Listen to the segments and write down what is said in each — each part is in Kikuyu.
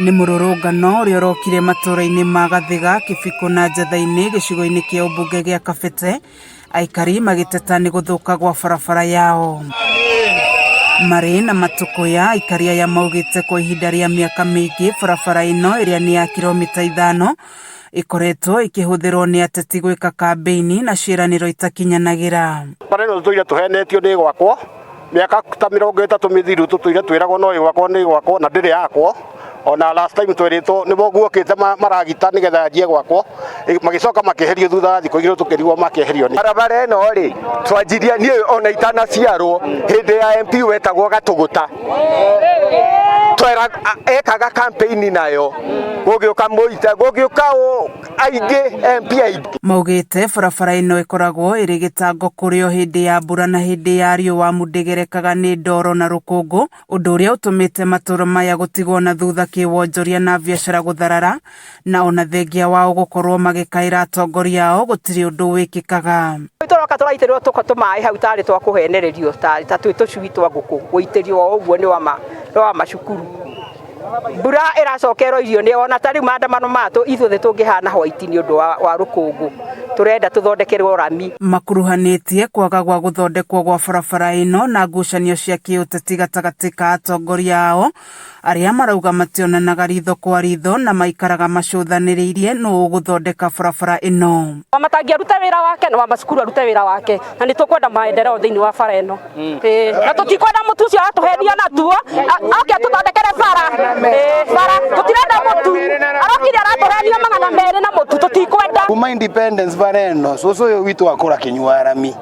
Nĩ mũrũrũngano ũrĩa ũrokire matũra-inĩ ma Gathiga, Kĩbikũ na Njatha-inĩ gĩcigo-inĩ kĩa ũmbunge gĩa Kabete, aikari magĩteta nĩ gũthũka gwa barabara yao. Marĩ na matũkũya, aikari aya maugĩte kwa ihinda rĩa mĩaka mĩingĩ barabara ĩno ĩrĩa nĩ ya kiromita ithano ĩkoretwo ĩkĩhũthĩrwo nĩ ateti gwĩka kambĩini na ciĩranĩro itakinyanagĩra. Bara ĩno tũtũire tũhenetio nĩ ĩgwakwo mĩaka ta mĩrongo ĩtatũ mĩthiru tũtũire twĩragwo no ĩgwakwo nĩ ĩgwakwo na ndĩrĩ yakwo ona last time tweritwo nĩ guokĩte maragita nĩgetha yanjie gwakwo magĩcoka makĩeherio thutha wa thikũ igĩrĩ tũkĩrigwo makĩeherio nĩ barabara ĩno rĩ twanjirie niĩ ona itanaciarwo hĩndĩ ya MP wetagwo Gatũgũta twera ekaga campaign nayo gũgĩũka Mũita gũgĩũka aingĩ MP aingĩ. Maugĩte barabara ĩno ĩkoragwo ĩrĩ gĩtango kũrĩ o hĩndĩ ya mbura na hĩndĩ ya riũa amu ndĩgerekaga nĩ ndoro na rũkũngũ, ũndũ ũrĩa ũtũmĩte matũra maya gũtigwo na thutha kĩwonjoria na biacara gũtharara, na ona thengia wao gũkorwo magĩkaĩra atongoria ao gũtirĩ ũndũ wĩkĩkaga. Tũroka tũraitĩrĩrwo tũko tũmaĩ hau tarĩ twa kũhenererio ta twĩ tũcui twa ngũkũ gũitĩrio o ũguo nĩ wa macukuru. Mbura ĩracoka ĩroirio nĩ ona ta rĩu maandamano maya ithuothe tũngĩhana white nĩ ũndũ wa rũkũngũ. Tũrenda tũthondekerwo rami. Makuruhanĩtie kwaga gwa gũthondekwo gwa barabara ĩno na ngucanio cia kĩũteti gatagatĩ ka atongoria ao arĩa marauga mationanaga ritho kwa ritho na maikaraga macũthanĩrĩirie nũ ũgũthondeka barabara ĩno. Wamatangi arute wĩra wake na Wamacukuru arute wĩra wake na nĩ tũkwenda maendeleo thĩinĩ wa bara ĩno. Na tũtikwenda mũtu ũcio aratũhenia natuo oke atũthondekere bara bara tũtirenda mũtu arokire aratũhenia 200 na mũtu tũtikwenda. Kuma independence bara ĩno cũcũ ũyũ witũ akũra akĩnyua rami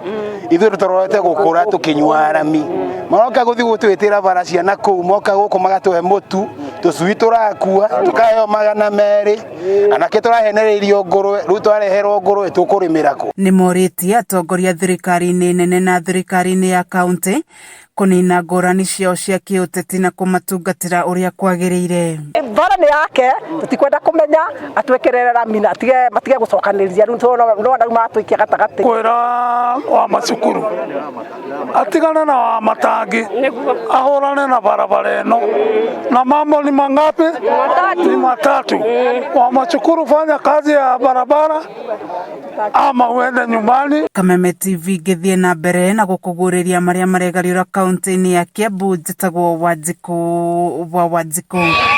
ithuĩ tũrorete gũkũra tũkĩnyua rami maroka gũthiĩ gũtwĩtĩra bara cia nakũu moka gũkũ magatũhe mũtu tũcui tũrakua tũkaheo 200 anake tũrahenereirio ngũrwe rĩu twareherwo ngũrwe tũkũrĩmĩra kũ. Nĩ morĩtie atongoria thirikari-inĩ nene na thirikari-inĩ ya kaunti kũnina ngũrani ciao cia kĩũteti na kũmatungatĩra ũrĩa kwagĩrĩire. Bara nĩ yake tũtikwenda kũmenya atwĩkĩrĩre rami na atige matige gũcokanĩrĩria rĩu nĩwona rĩu maratũikia gatagatĩ. Kwĩra wa macukuru atigane na wa matangi ahũrane na barabara ĩno na mambo ni mangapi? Ni matatu. Wa macukuru fanya kazi ya barabara ama uende nyumbani. Kameme TV ngĩthiĩ na mbere na gũkũguũrĩria marĩa maregariũra kaunti-inĩ ya Kiambu njĩtagwo Wanjikũ wa Wanjikũ.